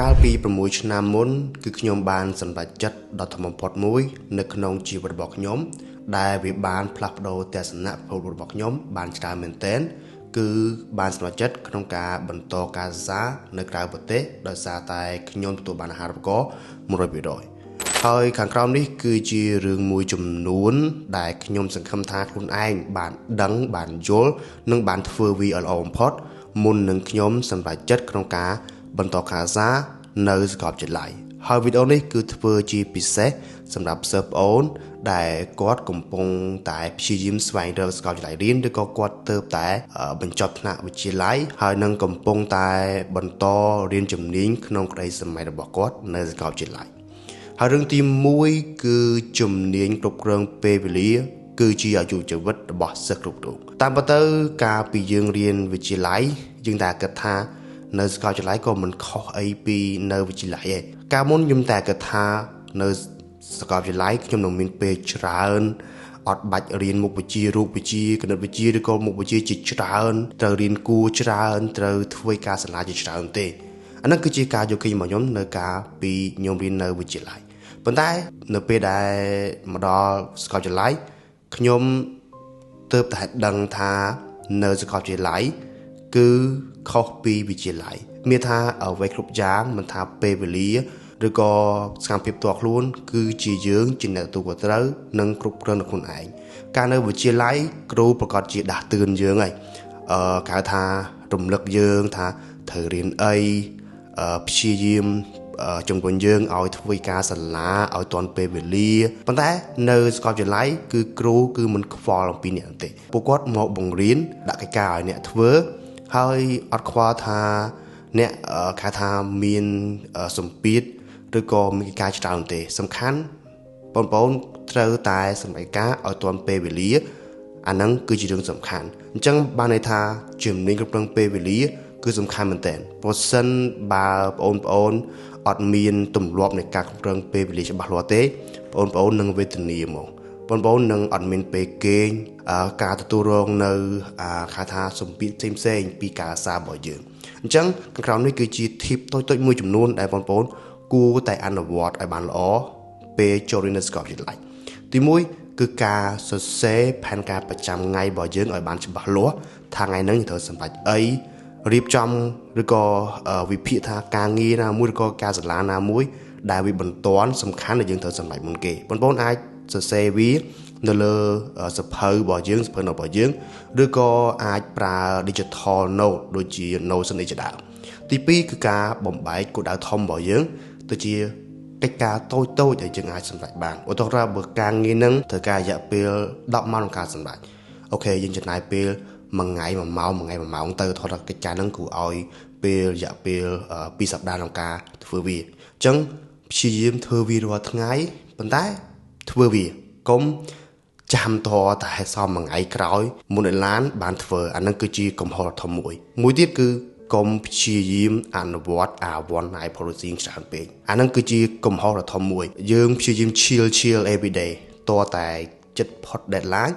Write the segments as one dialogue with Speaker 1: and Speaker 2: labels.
Speaker 1: កាលពី6ឆ្នាំមុនគឺខ្ញុំបានសម្រេចចិត្តដ៏ធំបំផុតមួយនៅក្នុងជីវិតរបស់ខ្ញុំដែលវាបានផ្លាស់ប្ដូរទស្សនៈពិភពរបស់ខ្ញុំបានច្រើនមែនទែនគឺបានសម្រេចចិត្តក្នុងការបន្តការសិក្សានៅក្រៅប្រទេសដោយសារតែខ្ញុំទទួលបានអាហារូបករណ៍100%ហើយខាងក្រោមនេះគឺជារឿងមួយចំនួនដែលខ្ញុំសង្ឃឹមថាខ្លួនឯងបានដឹងបានយល់និងបានធ្វើវាឲ្យល្អបំផុតមុននឹងខ្ញុំសម្រេចចិត្តក្នុងការបន្តការសិក្សានៅសាកលវិទ្យាល័យហើយវីដេអូនេះគឺធ្វើជាពិសេសសម្រាប់សិស្សប្អូនដែលគាត់កំពុងតែព្យាយាមស្វែងរកសាកលវិទ្យាល័យរៀនឬក៏គាត់ទើបតែបញ្ចប់ថ្នាក់វិទ្យាល័យហើយនឹងកំពុងតែបន្តរៀនជំនាញក្នុងក្តីសម័យរបស់គាត់នៅសាកលវិទ្យាល័យហើយរឿងទី1គឺជំនាញគ្រប់គ្រងពេលវេលាគឺជាអាយុជីវិតរបស់សិស្សគ្រប់រូបតាមពិតទៅកាលពីយើងរៀនវិទ្យាល័យយើងតែគិតថានៅសាកលវិទ្យាល័យក៏មិនខុសអីពីនៅវិទ្យាល័យទេកាលមុនខ្ញុំតែគិតថានៅសាកលវិទ្យាល័យខ្ញុំនឹងមានពេលច្រើនអត់បាច់រៀនមុខវិជ្ជារូបវិទ្យាគណិតវិទ្យាឬក៏មុខវិជ្ជាជាច្រើនត្រូវរៀនគួរច្រើនត្រូវធ្វើការសាលាជាច្រើនទេអាហ្នឹងគឺជាការយកឃើញរបស់ខ្ញុំនៅកាលពីខ្ញុំរៀននៅវិទ្យាល័យប៉ុន្តែនៅពេលដែលមកដល់សាកលវិទ្យាល័យខ្ញុំទើបតែដឹងថានៅសាកលវិទ្យាល័យគឺខុសពីវិទ្យាល័យមានថាអ្វីគ្រប់យ៉ាងមិនថាពេលវេលាឬក៏សកម្មភាពផ្ទាល់ខ្លួនគឺជាយើងជាអ្នកទទួលខុសត្រូវនិងគ្រប់គ្រងខ្លួនឯងកាលនៅវិទ្យាល័យគ្រូប្រកាសជាដាស់តឿនយើងហើយគេហៅថារំលឹកយើងថាត្រូវរៀនអីព្យាយាមជំរុញយើងឲ្យធ្វើការសាលាឲ្យទាន់ពេលវេលាប៉ុន្តែនៅសាកលវិទ្យាល័យគឺគ្រូគឺមិនខ្វល់អំពីអ្នកទេពួកគាត់មកបង្រៀនដាក់កិច្ចការឲ្យអ្នកធ្វើហើយអត់ខ្វល់ថាអ្នកគេថាមានសម្ពាធឬក៏មានកិច្ចការច្រើនទេសំខាន់បងប្អូនត្រូវតែសម្រេចការឲ្យទាន់ពេលវេលាអាហ្នឹងគឺជារឿងសំខាន់អញ្ចឹងបានន័យថាជំនាញគ្រប់គ្រងពេលវេលាគឺសំខាន់មែនទែនប្រសិនបើបងប្អូនអត់មានទម្លាប់នៃការគ្រប់គ្រងពេលវេលាច្បាស់លាស់ទេបងប្អូននឹងវេទនាមកបងប្អូននឹងអត់មានពេលគេងការទទួលរងនៅគេថាសម្ពាធផ្សេងៗពីការសាររបស់យើងអញ្ចឹងខាងក្រោមនេះគឺជា tip តូចៗមួយចំនួនដែលបងប្អូនគួរតែអនុវត្តឲ្យបានល្អពេលចូលរៀននៅសាកលវិទ្យាល័យទី1គឺការសរសេរផែនការប្រចាំថ្ងៃរបស់យើងឲ្យបានច្បាស់លាស់ថាថ្ងៃហ្នឹងត្រូវសម្រេចអីរៀបចំឬក៏វិភាគថាការងារណាមួយឬក៏ការសាលាណាមួយដែលវាបន្ទាន់សំខាន់ដែលយើងត្រូវសម្រេចមុនគេបងប្អូនអាចសរសេរវានៅលើសភៅរបស់យើងសភៅរបស់យើងឬក៏អាចប្រើ digital note ដូចជា Notion នេះជាដើមទី2គឺការបំបែកគោលដៅធំរបស់យើងទៅជាកិច្ចការតូចៗដែលយើងអាចសម្រេចបានឧទាហរណ៍បើការងារនឹងត្រូវការរយៈពេល10ម៉ោងក្នុងការសម្រេចអូខេយើងចំណាយពេលមួយថ្ងៃ1ម៉ោងមួយថ្ងៃ1ម៉ោងទៅថតកិច្ចការហ្នឹងគួរឲ្យពេលរយៈពេល2សប្តាហ៍ក្នុងការធ្វើវាអញ្ចឹងព្យាយាមធ្វើវារាល់ថ្ងៃប៉ុន្តែធ្វើវាកុំចាំតតែសមមួយថ្ងៃក្រោយមុនឲ្យឡានបានធ្វើអាហ្នឹងគឺជាកំហុសធំមួយមួយទៀតគឺកុំព្យាយាមអនុវត្តអា one night policy ច្រើនពេកអាហ្នឹងគឺជាកំហុសដ៏ធំមួយយើងព្យាយាម chill every day តតែចិត្តផុត deadline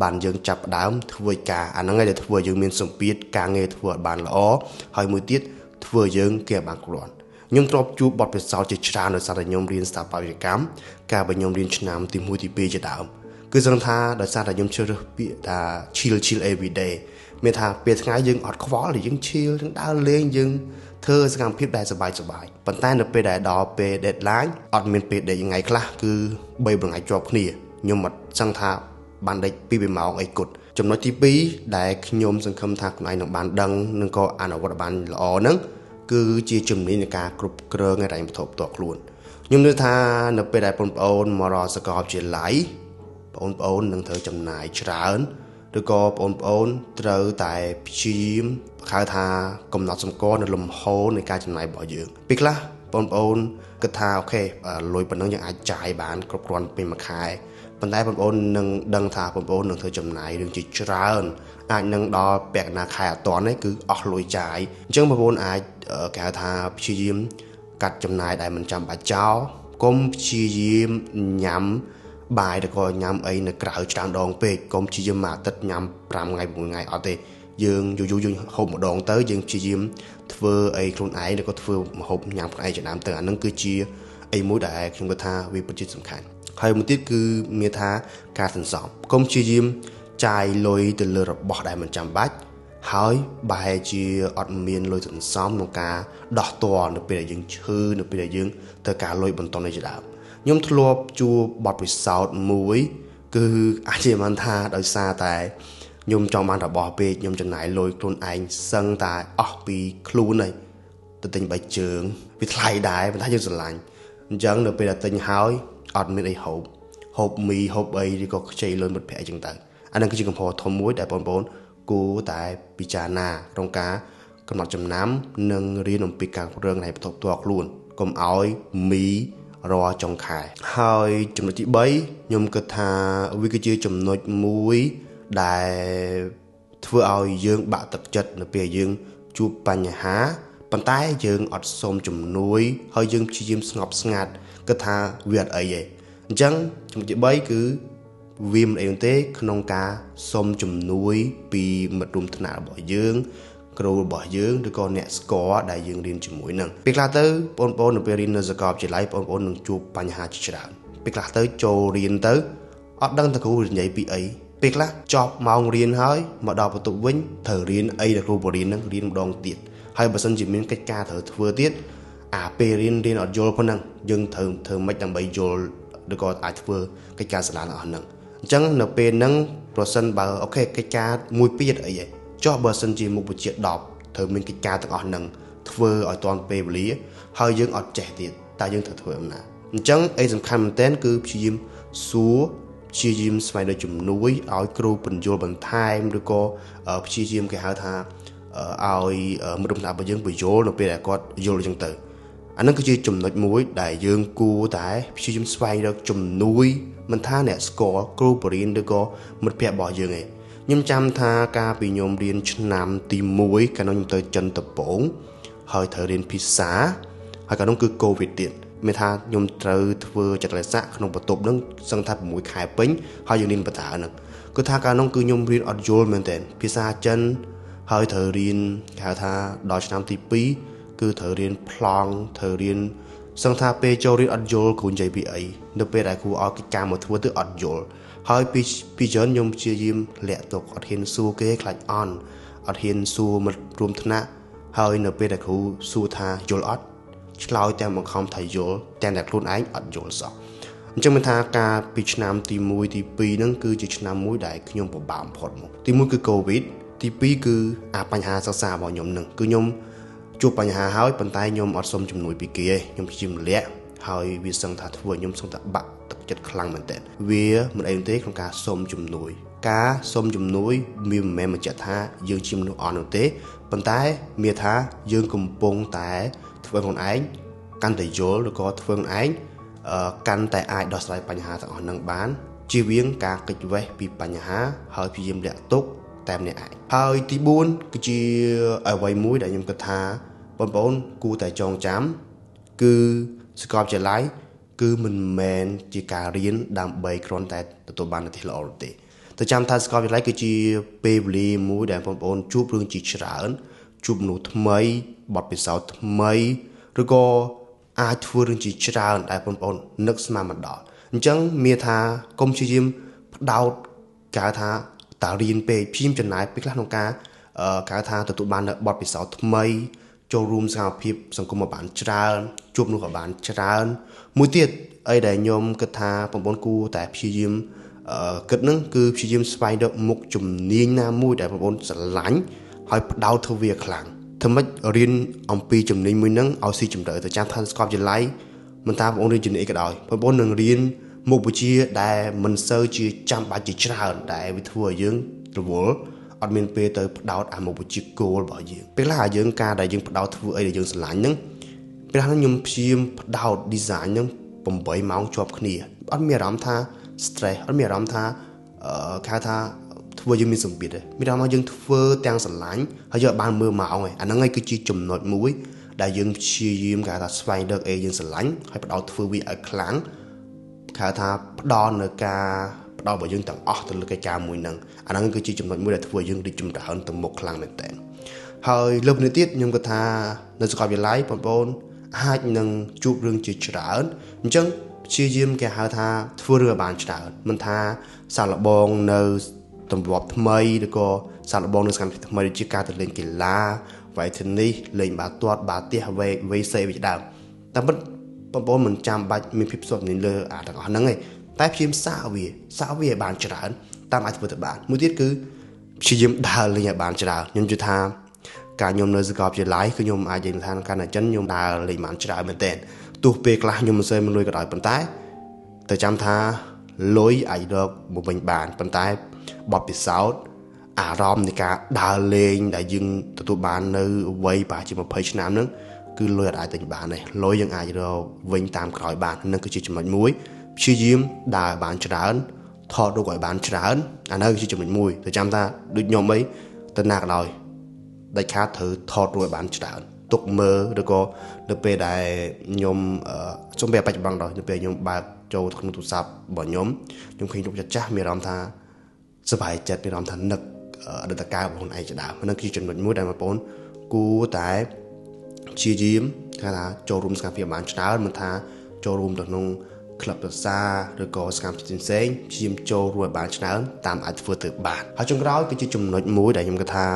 Speaker 1: បានយើងចាប់ផ្ដើមធ្វើការអាហ្នឹងឯងដែលធ្វើយើងមានសម្ពាធការងារធ្វើឲ្យបានល្អហើយមួយទៀតធ្វើយើងគេបានគ្រាន់ខ្ញុំធ្លាប់ជួបបទពិសោធន៍ជាច្រើនដោយសារតែខ្ញុំរៀនស្ថាបត្យកម្មកាលបើខ្ញុំរៀនឆ្នាំទី1ទី2ជាដើមគឺសឹងថាដោយសារតែខ្ញុំជ្រើសរើសពាក្យថា chill every day មានថាពេលថ្ងៃយើងអត់ខ្វល់យើង chill យើងដើរលេងយើងធ្វើសកម្មភាពដែលសប្បាយៗប៉ុន្តែនៅពេលដែលដល់ពេល deadline អត់មានពេលដេកថ្ងៃខ្លះគឺ3ថ្ងៃជាប់គ្នាខ្ញុំអត់សឹងថាបានដេក2-3ម៉ោងអីគត់ចំណុចទី2ដែលខ្ញុំសង្ឃឹមថាខ្លួនឯងនឹងបានដឹងនិងក៏អនុវត្តបានល្អហ្នឹងគឺជាជំនាញនៃការគ្រប់គ្រងហិរញ្ញវត្ថុផ្ទាល់ខ្លួនខ្ញុំនឿថានៅពេលដែលបងប្អូនមករកសាកលវិទ្យាល័យបងប្អូននឹងត្រូវចំណាយច្រើនឬក៏បងប្អូនត្រូវតែព្យាយាមហៅថាកំណត់សម្គាល់នៅលំហូរនៃការចំណាយរបស់យើងពេលខ្លះបងប្អូនគិតថាអូខេលុយប៉ុណ្ណឹងយើងអាចចាយបានគ្រប់គ្រាន់ពេលមួយខែប៉ុន្តែបងប្អូននឹងដឹងថាបងប្អូននឹងធ្វើចំណាយរឿងជាច្រើនអាចនឹងដល់ពាក់កណ្ដាលខែអត់ទាន់ទេគឺអស់លុយចាយអញ្ចឹងបងប្អូនអាចគេហៅថាព្យាយាមកាត់ចំណាយដែលមិនចាំបាច់ចោលកុំព្យាយាមញ៉ាំបាយឬក៏ញ៉ាំអីនៅក្រៅច្រើនដងពេកកុំព្យាយាមមួយអាទិត្យញ៉ាំ5ថ្ងៃ6ថ្ងៃអត់ទេ យើងយូរយូរយើងហូបម្ដងទៅយើងព្យាយាមធ្វើអីខ្លួនឯងឬក៏ធ្វើម្ហូបញ៉ាំខ្លួនឯងជាដើមទៅអាហ្នឹងគឺជាអីមួយដែលខ្ញុំគិតថាវាពិតជាសំខាន់ហើយមួយទៀតគឺមានថាការសន្សំកុំព្យាយាមចាយលុយទៅលើរបស់ដែលមិនចាំបាច់ហើយបែរជាអត់មានលុយសន្សំក្នុងការដោះតនៅពេលដែលយើងឈឺនៅពេលដែលយើងត្រូវការលុយបន្តនេះជាដើមខ្ញុំធ្លាប់ជួបបទពិសោធន៍មួយគឺអាចជាបានថាដោយសារតែខ្ញុំចង់បានរបស់ពេកខ្ញុំចំណាយលុយខ្លួនឯងសឹងតែអស់ពីខ្លួនហើយទៅទិញបាយជើងវាថ្លៃដែរប៉ុន្តែយើងស្រឡាញ់អញ្ចឹងនៅពេលដែលទិញហើយអត់មានអីហូបហូបមីហូបអីឬក៏ខ្ចីលុយមិត្តភក្តិអីចឹងទៅអានឹងគឺជាកំហុសធំមួយដែលបងប្អូនគួរតែពិចារណាក្នុងការកំណត់ចំណាំនិងរៀនអំពីការគ្រប់គ្រងនៃបន្ទប់ផ្ទាល់ខ្លួនកុំឲ្យមីរាល់ចុងខែហើយចំណុចទី3ខ្ញុំគិតថាវាគឺជាចំណុចមួយដែលធ្វើឲ្យយើងបាក់ទឹកចិត្តនៅពេលយើងជួបបញ្ហាប៉ុន្តែយើងអត់សូមជំនួយហើយយើងព្យាយាមស្ងប់ស្ងាត់គិតថាវាអត់អីទេអញ្ចឹងចំណុចទី3គឺវាមិនអីទេក្នុងការសុំជំនួយពីមិត្តរួមថ្នាក់របស់យើងគ្រូរបស់យើងឬក៏អ្នកស្គាល់ដែលយើងរៀនជាមួយនឹងពេលខ្លះទៅបងប្អូននៅពេលរៀននៅសាកលវិទ្យាល័យបងប្អូននឹងជួបបញ្ហាជាច្រើនពេលខ្លះទៅចូលរៀនទៅអត់ដឹងថាគ្រូនិយាយពីអីពេលខ្លះចប់ម៉ោងរៀនហើយមកដល់បន្ទប់វិញត្រូវរៀនអីដែលគ្រូបរៀននឹងរៀនម្ដងទៀតហើយបើសិនជាមានកិច្ចការត្រូវធ្វើទៀតអាពេលរៀនអត់យល់ប៉ុណ្ណឹងយើងត្រូវធ្វើម៉េចដើម្បីយល់ឬក៏អាចធ្វើកិច្ចការសាលាទាំងអស់ហ្នឹងអញ្ចឹងនៅពេលហ្នឹងប្រសិនបើអូខេកិច្ចការមួយពីរអីហ៎ចុះបើសិនជាមុខវិជ្ជា10ត្រូវមានកិច្ចការទាំងអស់ហ្នឹងធ្វើឲ្យទាន់ពេលវេលាហើយយើងអត់ចេះទៀតតើយើងត្រូវធ្វើអំណាអញ្ចឹងអីសំខាន់មែនទែនគឺព្យាយាមសួរព្យាយាមស្វែងរកជំនួយឲ្យគ្រូពន្យល់បន្ថែមឬក៏ព្យាយាមគេហៅថាឲ្យមិត្តរួមថ្នាក់របស់យើងពន្យល់នៅពេលដែលគាត់យល់អញ្ចឹងទៅអានឹងគឺជាចំណុចមួយដែលយើងគួរតែព្យាយាមស្វែងរកជំនួយមិនថាអ្នកស្គាល់គ្រូបរិញ្ញាឬក៏មិត្តភ័ក្តិរបស់យើងឯងខ្ញុំចាំថាកាលពីខ្ញុំរៀនឆ្នាំទី1កាលនោះខ្ញុំទៅចិនដំបូងហើយត្រូវរៀនភាសាហើយកាលនោះគឺកូវីដទៀតមានថាខ្ញុំត្រូវធ្វើចលនាក្នុងបន្ទប់នឹងសឹងថា6ខែពេញហើយយើងរៀនបតាហ្នឹងគឺថាកាលនោះគឺខ្ញុំរៀនអត់យល់មែនទែនភាសាចិនហើយត្រូវរៀនគេហៅថាដល់ឆ្នាំទី2គឺត្រូវរៀនប្លង់ត្រូវរៀនសឹងថាពេលចូលរៀនអត់យល់គ្រូនិយាយពីអីនៅពេលដែលគ្រូឲ្យកិច្ចការមកធ្វើទៅអត់យល់ហើយពីច្រើនខ្ញុំព្យាយាមលាក់ទុកអត់ហ៊ានសួរគេខ្លាចអន់អត់ហ៊ានសួរមិត្តរួមថ្នាក់ហើយនៅពេលដែលគ្រូសួរថាយល់អត់ឆ្លើយទាំងបង្ខំថាយល់ទាំងតែខ្លួនឯងអត់យល់សោះអញ្ចឹងមិនថាការពីឆ្នាំទី1ទី2ហ្នឹងគឺជាឆ្នាំមួយដែលខ្ញុំពិបាកបំផុតមកទី1គឺកូវីដទី2គឺអាបញ្ហាសិក្សារបស់ខ្ញុំហ្នឹងគឺខ្ញុំជួបបញ្ហាហើយប៉ុន្តែខ្ញុំអត់សុំជំនួយពីគេទេខ្ញុំព្យាយាមលាក់ហើយវាសឹងថាធ្វើឲ្យខ្ញុំសឹងថាបាក់ទឹកចិត្តខ្លាំងមែនទែនវាមិនអីទេក្នុងការសុំជំនួយការសុំជំនួយវាមិនមែនបញ្ជាក់ថាយើងជាមនុស្សអន់នោះទេប៉ុន្តែមានថាយើងកំពុងតែធ្វើខ្លួនឯងកាន់តែយល់ឬក៏ធ្វើខ្លួនឯងកាន់តែអាចដោះស្រាយបញ្ហាទាំងអស់ហ្នឹងបានជៀសវាងការគេចវេះពីបញ្ហាហើយព្យាយាមលាក់ទុកតែម្នាក់ឯងហើយទី4គឺជាអ្វីមួយដែលខ្ញុំគិតថាបងប្អូនគួរតែចងចាំគឺសាកលវិទ្យាល័យគឺមិនមែនជាការរៀនដើម្បីគ្រាន់តែទទួលបាននិទ្ទេសល្អទេទៅចាំថាសាកលវិទ្យាល័យគឺជាពេលវេលាមួយដែលបងប្អូនជួបរឿងជាច្រើនជួបមនុស្សថ្មីបទពិសោធន៍ថ្មីឬក៏អាចធ្វើរឿងជាច្រើនដែលបងប្អូននឹកស្មានមិនដល់អញ្ចឹងមានថាកុំព្យាយាមផ្ដោតគេហៅថាតារៀនពេកព្យាយាមចំណាយពេលខ្លះក្នុងការគេហៅថាទទួលបានបទពិសោធន៍ថ្មីចូលរួមសកម្មភាពសង្គមឲ្យបានច្រើនជួបនោះក៏បានច្រើនមួយទៀតអីដែលខ្ញុំគិតថាបងប្អូនគួរតែព្យាយាមគិតនឹងគឺព្យាយាមស្វែងរកមុខជំនាញណាមួយដែលបងប្អូនស្រឡាញ់ហើយផ្ដោតធ្វើវាខ្លាំងធ្វើម៉េចរៀនអំពីជំនាញមួយហ្នឹងឲ្យស៊ីជម្រៅទៅចាំថាស្កប់វិទ្យាល័យមិនថាបងប្អូនរៀនជំនាញអីក៏ដោយបងប្អូននឹងរៀនមុខវិជ្ជាដែលមិនសូវជាចាំបាច់ជាច្រើនដែលវាធ្វើឲ្យយើងរវល់អត់មានពេលទៅផ្ដោតអាមុខវិជ្ជាគោលរបស់យើងពេលខ្លះយើងការដែលយើងផ្ដោតធ្វើអីដែលយើងស្រឡាញ់ហ្នឹងពេលខ្លះខ្ញុំព្យាយាមផ្ដោត design ហ្នឹង8ម៉ោងជាប់គ្នាអត់មានអារម្មណ៍ថា stress អត់មានអារម្មណ៍ថាគេហៅថាធ្វើយើងមានសម្ពាធទេមានអារម្មណ៍ថាយើងធ្វើទាំងស្រឡាញ់ហើយយើងបានមើលម៉ោងឯងអាហ្នឹងឯងគឺជាចំណុចមួយដែលយើងព្យាយាមគេហៅថាស្វែងរកអីយើងស្រឡាញ់ហើយផ្ដោតធ្វើវាឲ្យខ្លាំងគេហៅថាផ្ដល់នៅការ ផ្ដោតរបស់យើងទាំងអស់ទៅលើកិច្ចការមួយហ្នឹងអាហ្នឹងគឺជាចំណុចមួយដែលធ្វើឲ្យយើងរីកចម្រើនទៅមុខខ្លាំងមែនទែនហើយលើសពីនេះទៀតខ្ញុំគិតថានៅសាកលវិទ្យាល័យបងប្អូនអាចនឹងជួបរឿងជាច្រើនអញ្ចឹងព្យាយាមគេហៅថាធ្វើរឿងឲ្យបានច្រើនមិនថាសាកល្បងនៅទម្លាប់ថ្មីឬក៏សាកល្បងនៅសកម្មភាពថ្មីដូចជាការទៅលេងកីឡាវាយ tennis លេងបាល់ទាត់បាល់ទះវេសេវាដើមតែមិនបងប្អូនមិនចាំបាច់មានភាពស្ទាត់ជំនាញលើអាទាំងអស់ហ្នឹងទេតែព្យាយាមសាកវាឲ្យបានច្រើនតាមអាចធ្វើទៅបានមួយទៀតគឺព្យាយាមដើរលេងឲ្យបានច្រើនខ្ញុំជឿថាការខ្ញុំនៅសាកលវិទ្យាល័យគឺខ្ញុំអាចនិយាយថាកាលនៅចិនខ្ញុំដើរលេងបានច្រើនមែនទែនទោះពេលខ្លះខ្ញុំមិនសូវមានលុយក៏ដោយប៉ុន្តែតែចាំថាលុយអាចរកមកវិញបានប៉ុន្តែបទពិសោធន៍អារម្មណ៍នៃការដើរលេងដែលយើងទទួលបាននៅវ័យប្រហែលជា20ឆ្នាំហ្នឹងគឺលុយអាចទិញបានទេលុយយើងអាចរកវិញតាមក្រោយបានហ្នឹងគឺជាចំណុចមួយព្យាយាមដើរបានច្រើនថតរូបឲ្យបានច្រើនអានោះគឺជាចំណុចមួយតែចាំថាដូចខ្ញុំអីទៅណាក៏ដោយដាច់ខាតត្រូវថតរូបឲ្យបានច្រើនទុកមើលឬក៏នៅពេលដែលខ្ញុំសូម្បីបច្ចុប្បន្នដល់នៅពេលខ្ញុំបើកចូលក្នុងទូរស័ព្ទរបស់ខ្ញុំខ្ញុំឃើញរូបចាស់ៗមានអារម្មណ៍ថាសប្បាយចិត្តមានអារម្មណ៍ថានឹកអតីតកាលរបស់ខ្លួនឯងជាដើមហ្នឹងគឺជាចំណុចមួយដែលបងប្អូនគួរតែព្យាយាមថាចូលរួមសកម្មភាពបានច្រើនមិនថាចូលរួមទៅក្នុងក្លឹបភាសាឬក៏សកម្មភាពផ្សេងៗព្យាយាមចូលរួមឲ្យបានច្រើនតាមអាចធ្វើទៅបានហើយចុងក្រោយគឺជាចំណុចមួយដែលខ្ញុំគិតថា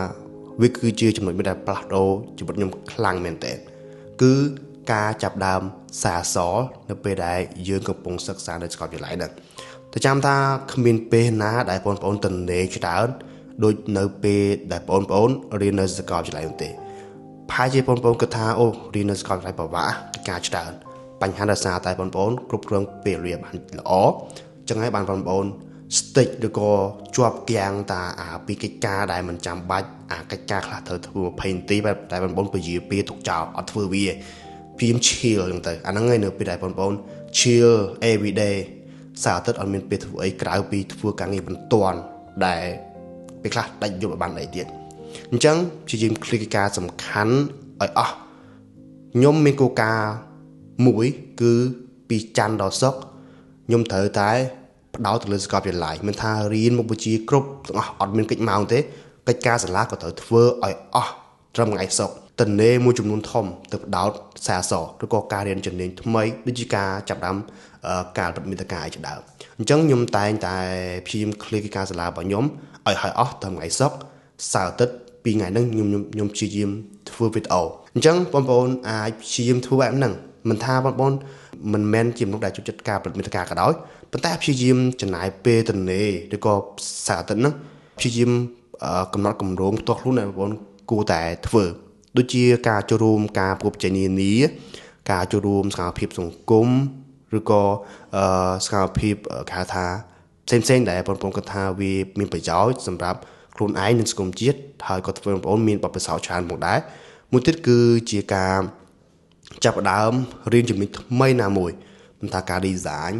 Speaker 1: វាគឺជាចំណុចមួយដែលផ្លាស់ប្ដូរជីវិតខ្ញុំខ្លាំងមែនទែនគឺការចាប់ដើមសារអក្សរនៅពេលដែលយើងកំពុងសិក្សានៅសាកលវិទ្យាល័យហ្នឹងតែចាំថាគ្មានពេលណាដែលបងប្អូនទំនេរច្រើនដូចនៅពេលដែលបងប្អូនរៀននៅសាកលវិទ្យាល័យនោះទេប្រហែលជាបងប្អូនគិតថាអូរៀននៅសាកលវិទ្យាល័យពិបាកកិច្ចការច្រើនបញ្ហាដោយសារតែបងប្អូនគ្រប់គ្រងពេលវេលាបានល្អចឹងហើយបានបងប្អូន stick ឬក៏ជាប់គាំងតាអាពីកិច្ចការដែលមិនចាំបាច់អាកិច្ចការខ្លះត្រូវធ្វើ20នាទីតែបងប្អូនពជាពេលទុកចោលអត់ធ្វើវាព្យាយាម chill ចឹងទៅអាហ្នឹងហើយនៅពេលដែលបងប្អូន chill every day សៅរ៍អាទិត្យអត់មានពេលធ្វើអីក្រៅពីធ្វើការងារបន្ទាន់ដែលពេលខ្លះដាច់យប់ឲ្យបានអីទៀតអញ្ចឹងព្យាយាម click កិច្ចការសំខាន់ឲ្យអស់ខ្ញុំមានគោលការណ៍មួយគឺពីច័ន្ទដល់សុក្រខ្ញុំត្រូវតែផ្ដោតទៅលើសាកលវិទ្យាល័យមិនថារៀនមុខវិជ្ជាគ្រប់ទាំងអស់អត់មានកិច្ចម៉ោងទេកិច្ចការសាលាក៏ត្រូវធ្វើឲ្យអស់ត្រឹមថ្ងៃសុក្រទំនេរមួយចំនួនធំទៅផ្ដោតសារអក្សរឬក៏ការរៀនជំនាញថ្មីដូចជាការចាប់ផ្ដើមការផលិតមាតិកាអីជាដើមអញ្ចឹងខ្ញុំតែងតែព្យាយាម clear កិច្ចការសាលារបស់ខ្ញុំឲ្យហើយអស់ត្រឹមថ្ងៃសុក្រសៅរ៍អាទិត្យពីថ្ងៃហ្នឹងខ្ញុំព្យាយាមធ្វើវីដេអូអញ្ចឹងបងប្អូនអាចព្យាយាមធ្វើបែបហ្នឹងមិនថាបងប្អូនមិនមែនជាមនុស្សដែលចូលចិត្តការផលិតមាតិកាក៏ដោយប៉ុន្តែព្យាយាមចំណាយពេលទំនេរឬក៏សៅរ៍អាទិត្យហ្នឹងព្យាយាមកំណត់គម្រោងផ្ទាល់ខ្លួនដែលបងប្អូនគួរតែធ្វើដូចជាការចូលរួមការប្រកួតប្រជែងនានាការចូលរួមសកម្មភាពសង្គមឬក៏សកម្មភាពគេហៅថាផ្សេងៗដែលបងប្អូនគិតថាវាមានប្រយោជន៍សម្រាប់ខ្លួនឯងនិងសង្គមជាតិហើយក៏ធ្វើបងប្អូនមានបទពិសោធន៍ច្រើនផងដែរមួយទៀតគឺជាការចាប់ផ្ដើមរៀនជំនាញថ្មីណាមួយមិនថាការ design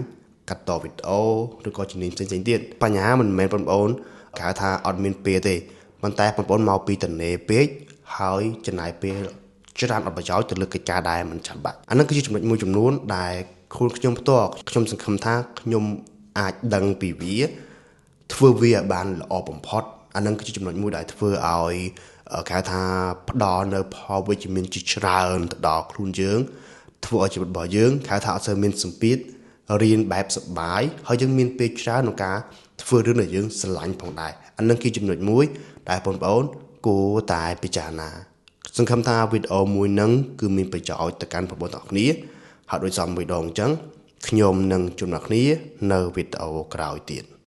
Speaker 1: កាត់តវីដេអូឬក៏ជំនាញផ្សេងៗទៀតបញ្ហាមិនមែនបងប្អូនគេហៅថាអត់មានពេលទេប៉ុន្តែបងប្អូនមកពីទំនេរពេកហើយចំណាយពេលច្រើនអត់ប្រយោជន៍ទៅលើកិច្ចការដែលមិនចាំបាច់អានឹងគឺជាចំណុចមួយចំនួនដែលខ្លួនខ្ញុំផ្ទាល់ខ្ញុំសង្ឃឹមថាខ្ញុំអាចដឹងពីវាធ្វើវាឲ្យបានល្អបំផុតអានឹងគឺជាចំណុចមួយដែលធ្វើឲ្យគេហៅថាផ្ដល់នៅផលវិជ្ជមានជាច្រើនទៅដល់ខ្លួនយើងធ្វើឲ្យជីវិតរបស់យើងគេហៅថាអត់សូវមានសម្ពាធរៀនបែបសប្បាយហើយយើងមានពេលច្រើនក្នុងការធ្វើរឿងដែលយើងស្រឡាញ់ផងដែរអានឹងគឺចំណុចមួយដែលបងប្អូនគួរតែពិចារណាសង្ឃឹមថាវីដេអូមួយហ្នឹងគឺមានប្រយោជន៍ទៅកាន់បងប្អូនទាំងអស់គ្នាហើយដូចសមមួយដងអញ្ចឹងខ្ញុំនឹងជួបអ្នកគ្នានៅវីដេអូក្រោយទៀត